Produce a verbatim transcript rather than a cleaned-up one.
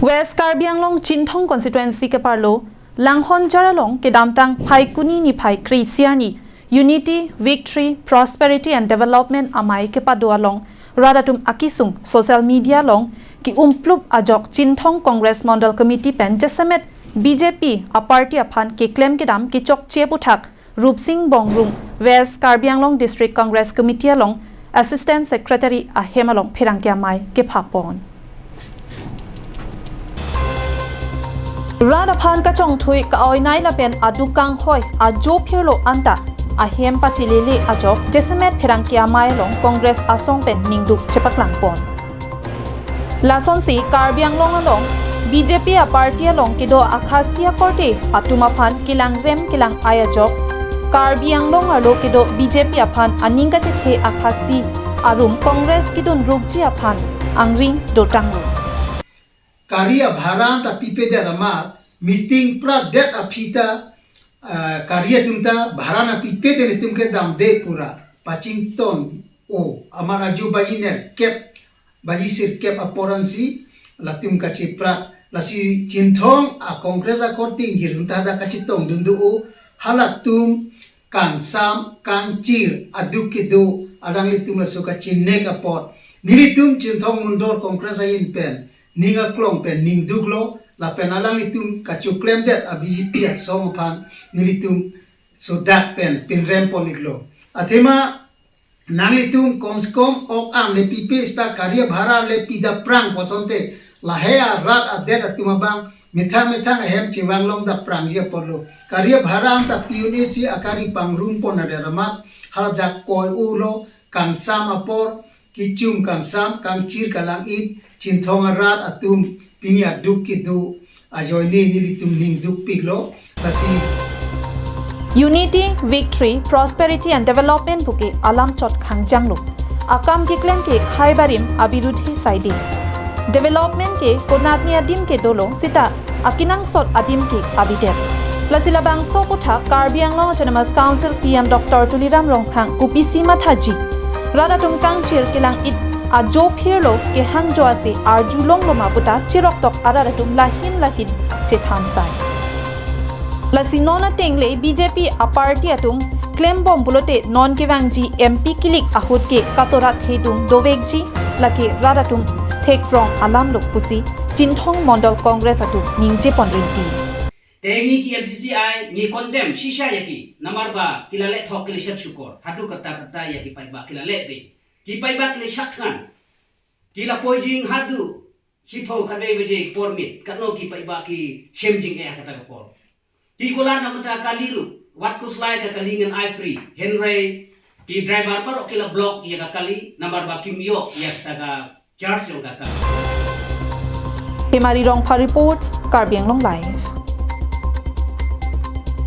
West Karbi Anglong Chinthong Constituency keparlo Langhonjar along kedamtang Phaikuni niphai kre-isi arni Unity, Victory, Prosperity and Development amei kepado along rat atum akisung social media along ki-umplup ajok Chinthong Congress Mondol Committee pen jasemet B J P a party aphan keklem kedam kechokche aputhak Rupsing Bongrung, West Karbi Anglong District Congress Committee along Assistant Secretary ahem along pherangke amei kephapon. Rat aphan kachongthui ka-oinei lapen aduk kanghoi ajo phirlo anta ahem pachelele ajok jasemet pherangke amei along Congress asong pen ningduk chepaklangpon. Lasonsi Karbi Anglong along B J P a party along kedo akhasi akorte atum aphan kelangrem kelang-ai ajok Karbi Anglong arlo kedo B J P aphan aning kachethe akhasi arum Congress kedun rukji aphan angring dotanglo. Kari abhara ta pipedet amat meeting pradet aphi ta, ah, kari atum ta bhara nangpipe te netum ke damde pura pachington o amat aju baji nerkep baji sirkep apor ansi latum kacheprat lasi Chinthong a Congress akorte ingjir atum ta hadak kachetongdun do o halatum kangsam kangchir aduk kedo alanglitum laso kachinek apot nelitum Chinthong Mondol Congress ahin pen ning aklong pen ningduklo lapen alanglitum kachoklemdet a B J P asong aphan nelitum sodak pen pinrempon iklo. Athema nanglitum komsekom ok-am le pipe seta kari abhara le pidapprang pu asonte lahei arat adet atum abang methang methang ahem chevanglong dapprangji apotlo. Kari abhara anta pi un-e si akari pangrumpon adet amat haladak koi ulo kangsam apor kechum kangsam kangchir kalang-it Chinthong arat atum pini aduk kedo ajoine nelitum ningdukpiklo lasi Unity, Victory, Prosperity and Development puke alam chot khangjanglo. Akam keklem ke khei barim abirudhe saide. Development ke konatne adim ke dolo seta akenangsot adim ke abidet. Lasi labangso aputhak Karbi Anglong Autonomous Council C E M Doctor Tuliram Ronghang kopisi mathaji. Rat atum kangchir kelang-it ajo phirlo kehangjo ase arjulonglo ma puta chiroktok arat atum lahin lahin chethansai. Lasi non ateng le B J P a party atum klembom pulote non kevangji M P kilik ahut ke katorat hedung dovekji lake rat atum thekprong alamlo pusi Chinthong Mondol Congress atum ningjepon rinti. Te ngi ke M C C I ngi condemn sisa ya ke namar ba kelale thok kele shat shukor hadu kata kata ya ke paibak kelale be ke paibak kele shat khan ke lapu jing hadu sipho kave veje pormit kano ke paibak ke shemjing eh kata ke por. Ti kola namata kali ru wat kuslai ka kali ngan ai free henry ti driver baru kila block ya ka kali namar ba kimyo ya kata ka charge yung kata. Hemari Rongphar reports, Karbi Anglong Live.